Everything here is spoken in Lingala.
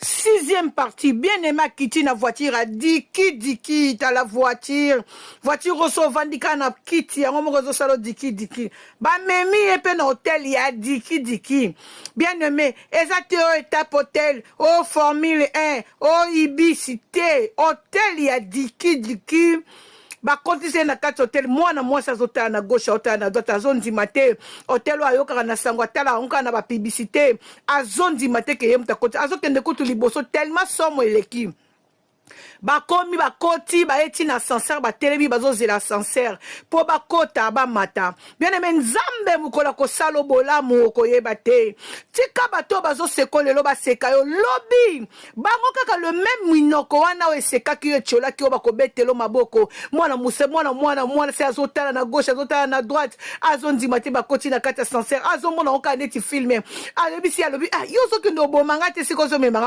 Sixième partie, bien aimé akiti na voiture, adiki diki, tala voiture, voiture oso ovandi kaka na kiti yango moko ezosala diki diki. Bamemi ye mpe na hotel ya diki diki. Bien aimé, eza te oyo etape hotel o formule 1 o ibisi te, hotel ya diki diki. Bakotisi ye na kati hotel. Mwana mwasi azotala na gauche, azotala na droite, azondima te. Hotel oyo ayokaka na sango, atala yango kaka na bapublicité, azondima te ke ye moto akoti. Azokende kutu liboso tellement somo eleki. Bakomi, bakoti, baye ti na ascenseur, batelemi, bazozela ascenseur mpo bakota, bamata. Bien aimé, Nzambe mokolo akosala bolamu, okoyeba te. Tika bato oyo bazoseka lelo, baseka yo lobi. Bango kaka le même minoko wana oyo esekaki yo, etiolaki yo, bakobetelo maboko. Mwana muse, mwana mwana mwana se azotala na gauche, azotala na droite, azondima te. Bakoti na kati ya ascenseur, azomona ngo kaka neti film. Alobisi, alobi: "Ah, yo ozokende obomanga te, sika ozomemanga."